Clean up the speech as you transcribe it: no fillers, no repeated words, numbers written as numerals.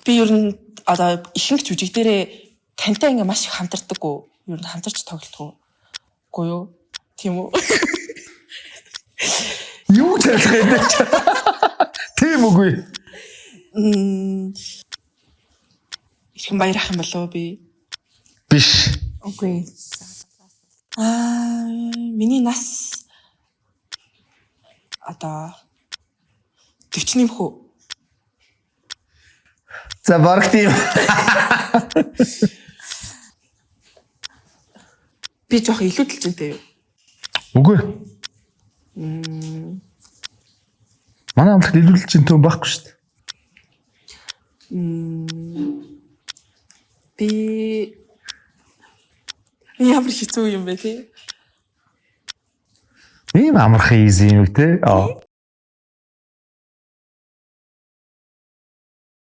Би ер нь одоо ихэнх жүжиг дээрээ тантай ингээ маш их хамтардаггүй. Ер нь хамтарч тоглодгоо. Үгүй юу? Тийм үү? Юу ч ярих юм бэ? Тийм үгүй. Эрхэн баяр ах юм болов уу би? Биш. Үгүй. Аа, миний нас одоо 40 нэмэх үү? За, бараг тийм. Би жоох илүү дэлжинтэй юу? Үгүй. Манай амлагт илүүлэлт чинь төм байхгүй шүү дээ. Би ямар хэцүү юм бэ, тий? Ийм амархан easy юм те. Аа.